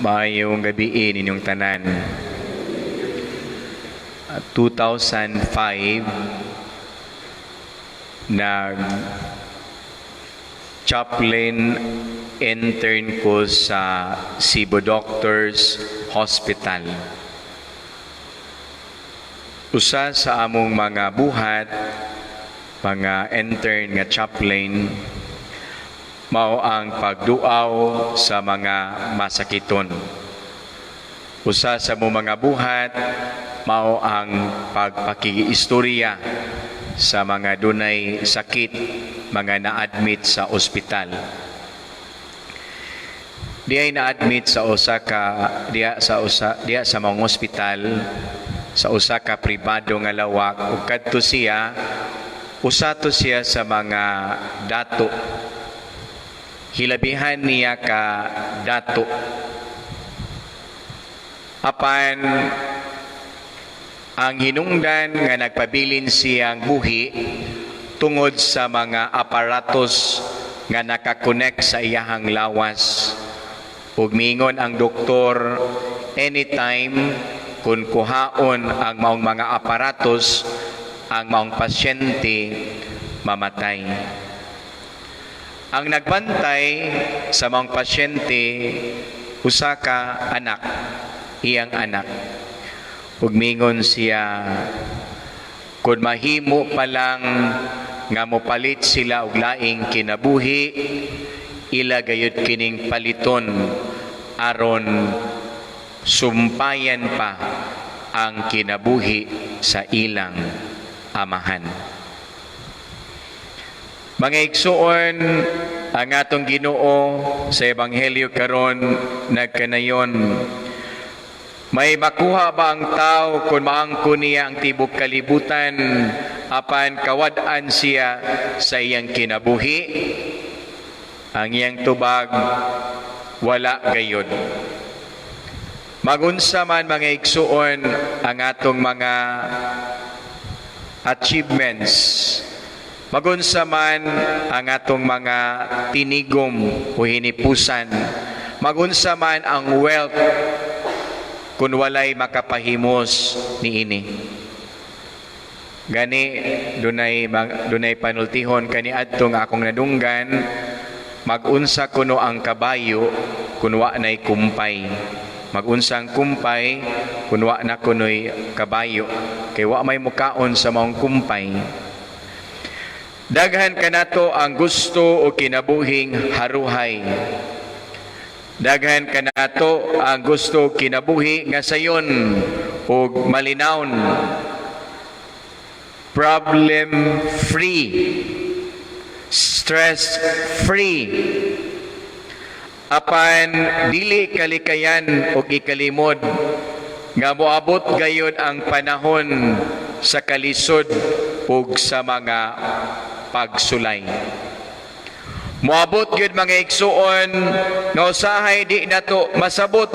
Maayong gabii ninyong tanan. 2005, nag chaplain intern ko sa Cebu Doctors Hospital. Usa sa among mga buhat, mga intern nga chaplain, mao ang pagduaw sa mga masakiton. Usa sa among mga buhat mao ang pagpakiistorya sa mga dunay sakit, mga na-admit sa ospital. Diay na-admit sa usa ka diya sa usa diya sa mga ospital sa usa ka pribado nga lawak, ug kadto siya, usa to siya sa mga dato, hilabihan niya ka dato. Apan ang hinungdan nga nagpabilin siyang buhi tungod sa mga aparatos nga nakakonek sa iyahang lawas, ug miingon ang doktor, anytime kung kuhaon ang maong mga aparatos, ang maong pasyente mamatay. Ang nagbantay sa maong pasyente, usa ka anak, iyang anak. Ug mingon siya, kung mahimo pa lang nga mopalit sila og laing kinabuhi, ila gayud kining paliton aron sumpayan pa ang kinabuhi sa ilang amahan. Mga igsuon, ang atong Ginoo sa ebanghelyo karon nagkanayon, "May makuha ba ang tao kung maangko niya ang tibok kalibutan apan kawad-an siya sa iyang kinabuhi?" Ang iyang tubag, wala gayod. Magunsa man, mga igsuon, ang atong mga achievements, magunsa man ang atong mga tinigom o hinipusan, magunsa man ang wealth, kung walay makapahimos niini. Gani dunay panultihon kaniadto nga akong nadunggan, "Magunsa kuno ang kabayo kun wa nay kumpay? Magunsa ang kumpay kun wa na kunoy kabayo? Kay wa may mukaon sa maong kumpay." Daghan kanato ang gusto o kinabuhing haruhay. Daghan kanato ang gusto kinabuhi nga sayon ug malinawon. Problem free. Stress free. Apan dili kalikayan og ikalimod nga moabot gayud ang panahon sa kalisod ug sa mga pagsulay. Moabot gyud, mga igsuon, nga usahay di nato masabot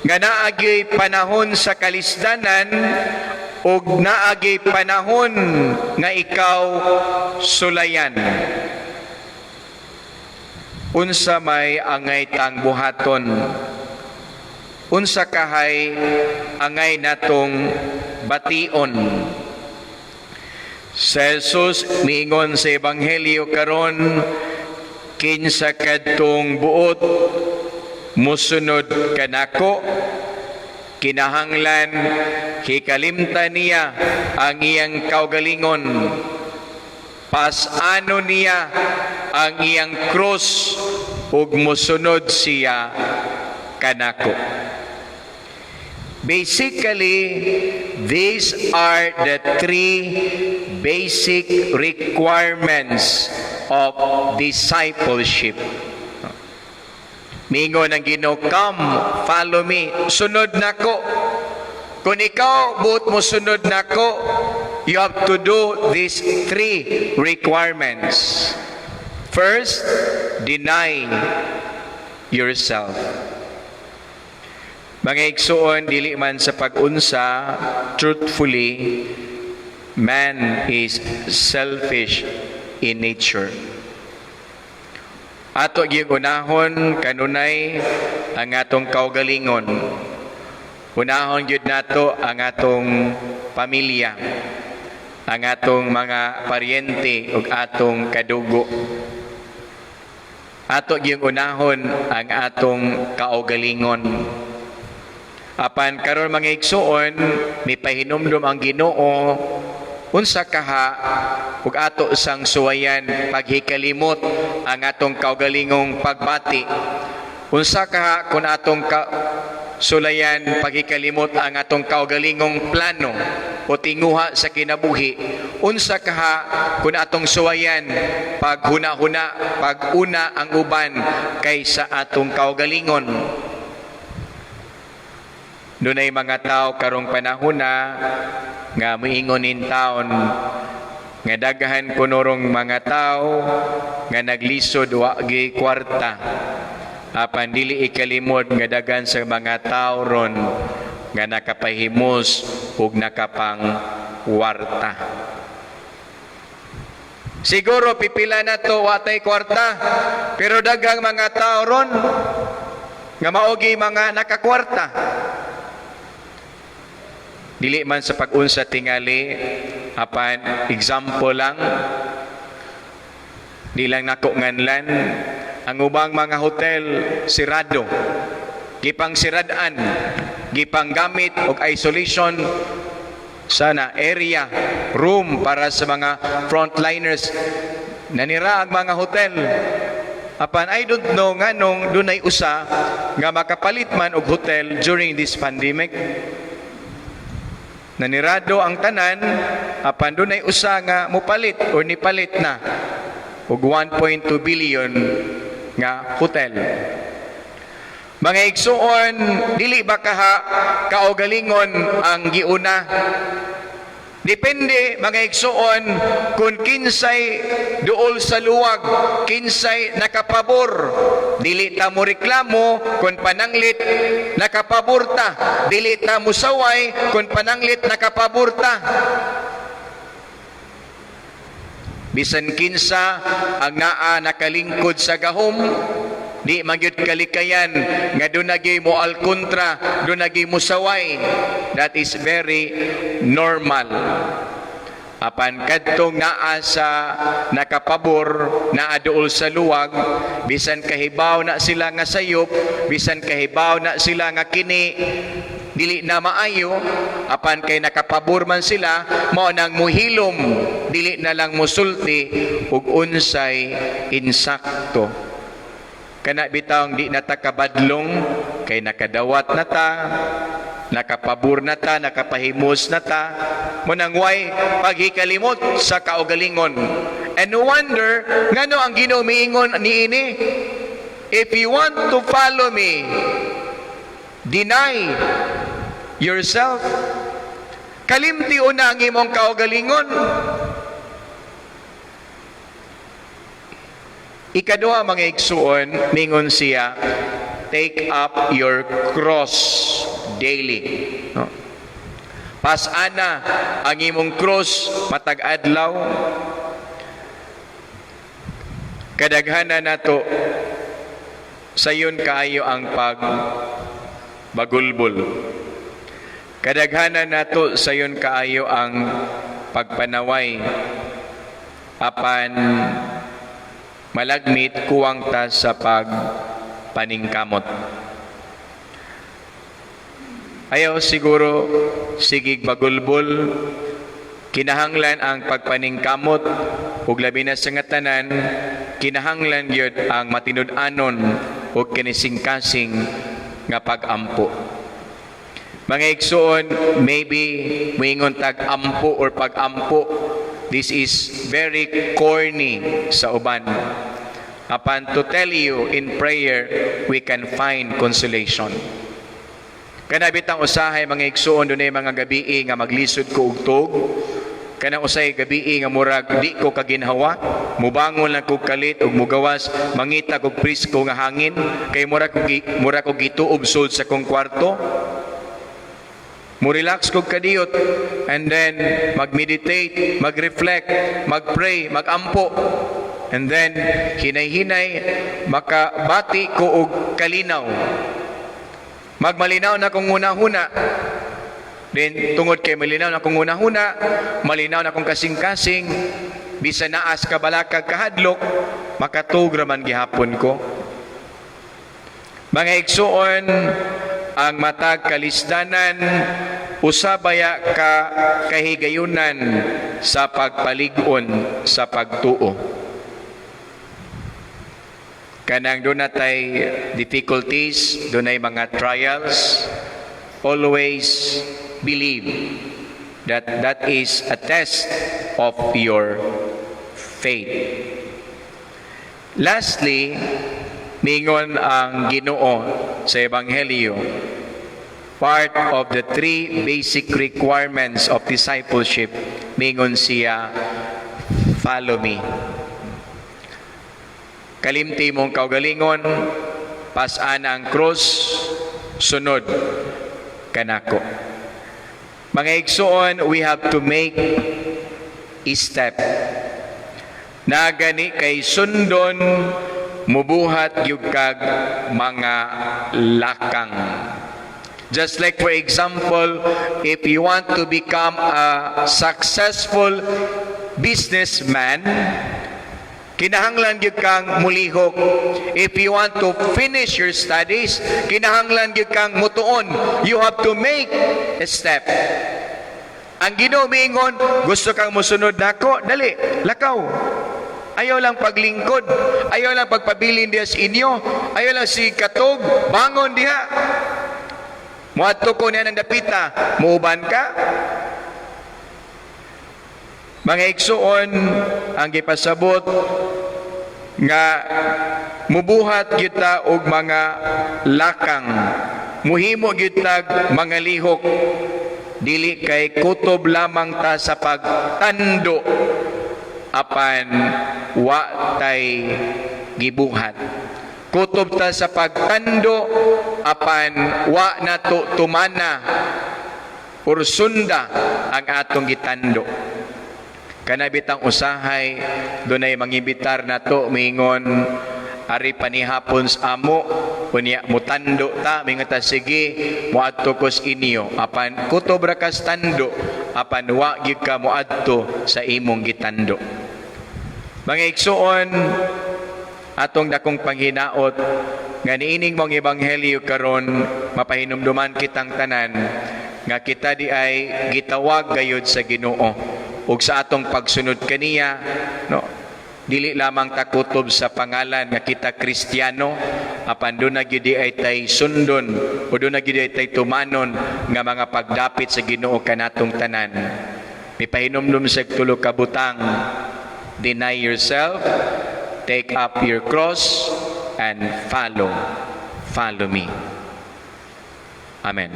nga naa gyoy panahon sa kalisdanan ug naa gyoy panahon nga ikaw sulayan. Unsa may angay tang buhaton? Unsa kahay angay natong bation? Si Jesus miingon sa ebanghelyo karon, "Kinsa kadtong buot musunod kanako, kinahanglan hikalimtan niya ang iyang kaugalingon. Pas-anon niya ang iyang krus ug musunod siya kanako." Basically, these are the three basic requirements of discipleship. Mingon ang Ginoo, "Come, follow me." Sunod nako. Kung ikaw buot mo sunod nako, you have to do these three requirements. First, deny yourself. Mga igsuon, dili man sa pag-unsa, truthfully, man is selfish in nature. Ato gyud unahon kanunay ang atong kaugalingon. Unahon gyud nato ang atong pamilya, ang atong mga paryente ug atong kadugo. Ato gyud unahon ang atong kaugalingon. Apan karon, mga igsuon, mipahinumdum ang Ginoo, unsa kaha ug ato sang suwayan paghikalimot ang atong kaugalingong pagbati? Unsa kaha kung atong sulayan paghikalimot ang atong kaugalingong plano o tinguha sa kinabuhi? Unsa kaha kung atong suwayan paghuna-huna, pag-una ang uban kaysa atong kaugalingon? Dunay mga tao karong panahon na nga moingon in town nga daghan kunorong mga tao nga naglisod, wa gi kwarta. Apan dili ikalimod nga daghan sa mga tao ron nga nakapahimos ug nakapang kwarta. Siguro pipila na to watay kwarta, pero daghang mga tao ron nga maogi mga nakakwarta. Dili man sa pag-unsa tingali, apan example lang, di lang nako nganlan, ang ubang mga hotel sirado, gipang siradan, gipang gamit og isolation sana area, room para sa mga frontliners. Nanira ang mga hotel. Apan I don't know nganong dunay usa nga makapalit man og hotel during this pandemic. Nanirado ang tanan, apan dunay usa nga mupalit or nipalit na og 1.2 billion nga hotel. Mga igsuon, dili ba kaha kaugalingon ang giuna? Depende, mga igsuon, kung kinsay duol sa luwag, kinsay nakapabor. Dili ta mo reklamo kung pananglit nakapabor ta. Dili ta musaway kung pananglit nakapabor ta. Bisan kinsa ang naa nakalingkod sa gahom, di magyud kalikayan nga dunay mo al kontra, dunay mo saway. That is very normal. Apan kadtong naa sa nakapabor, naa duol sa luwag, bisan kahibaw na sila nga sayop, bisan kahibaw na sila nga kini dili na maayo, apan kay nakapabor man sila, mao nang muhilom, dili na lang musulti ug unsay insakto. Kana bitawng di na ta kabadlong kay nakadawat na ta, nakapabor na ta, nakapahimos na ta, mao nang way paghikalimot sa kaugalingon. And no wonder ngano ang Ginoo miingon niini, "If you want to follow me, deny yourself." Kalimti una ang imong kaugalingon. Ikaduha, mga igsuon, mingon siya, "Take up your cross daily." No? Pasana ang imong cross matag adlaw. Kadaghanan nato sayon kaayo ang pag bagulbol. Kadaghanan nato sayon kaayo ang pagpanaway. Apan malagmit kuwang ta sa pagpaningkamot. Ayaw siguro sigig bagulbol, kinahanglan ang pagpaningkamot ug labi na sa nga tanan, kinahanglan gyud ang matinud-anon ug kinisingkasing nga pag-ampo. Mga igsuon, maybe moingon tag ampo or pag-ampo, this is very corny sa uban. Apan to tell you, in prayer, we can find consolation. Kana bitang usahay, mga igsuon, dunay mga gabii nga maglisod ko og tuog. Kanang usay gabii nga murag di ko kaginhawa, mubangon lang kog kalit ug mugawas, mangita kog presko nga hangin kay mura ko gituob sulod sa kong kwarto. Mo relax kog kadiyot and then mag-meditate, mag-reflect, mag-pray, mag-ampo. And then, hinay-hinay, makabati ko og kalinaw. Magmalinaw na kong huna-huna. Then, tungod kay malinaw na kong huna-huna, malinaw na kong kasing-kasing, bisan naa sa kabalakag, kahadlok, makatug raman gihapon ko. Mga igsuon, ang matag kalisdanan usa baya ka kahigayunan sa pagpalig-on sa pagtuo. Kanang duna tay difficulties, dunay mga trials, always believe that that is a test of your faith. Lastly, mingon ang Ginoo sa Ebanghelyo, part of the three basic requirements of discipleship, mingon siya, "Follow me." Kalimti imong kaugalingon, pas-an ang krus, sunod kanako. Mga igsuon, we have to make a step. Na gani kay sundon, mubuhat gyud kag mga lakang. Just like, for example, if you want to become a successful businessman, kinahanglan gyud kang mulihok. If you want to finish your studies, kinahanglan gyud kang mutuon. You have to make a step. Ang Ginoo miingon, "Gusto kang musunod nako, dali, lakaw. Ayaw lang paglingkod, ayaw lang pagpabilin diha sa inyo, ayaw lang si katog, bangon diha. Muadto ko niya ng dapita, muuban ka?" Mga igsuon, ang gipasabot nga mubuhat kita og mga lakang, muhimo gyud tag mga lihok, dili kay kutob lamang ta sa pagtando apan wa tay gibuhat. Kutob ta sa pagtando apan wa nato tumana or sunda ang atong gitando. Kana bitang usahay dunay mangibitar nato, miingon, "Ari panihapon sa amo, unya mutando ta." Mingon ta, "Sige, moadto ko sa inyo," apan kutob ra kas tando apan wa gyud ka moadto sa imong gitando. Mga igsuon, atong dakong panghinaot nga niining mong ebanghelyo karon mapahinumduman kitang tanan nga kita di ay gitawag gayud sa Ginoo ug sa atong pagsunod kaniya, no, dili lamang ta kutob sa pangalan nga kita Kristiyano, apan duna gyud ay tay sundon o duna gyud ay tay tumanon nga mga pagdapit sa Ginoo kanatong tanan. Mipahinumdum sa tulo ka butang: deny yourself, take up your cross and follow me. Amen.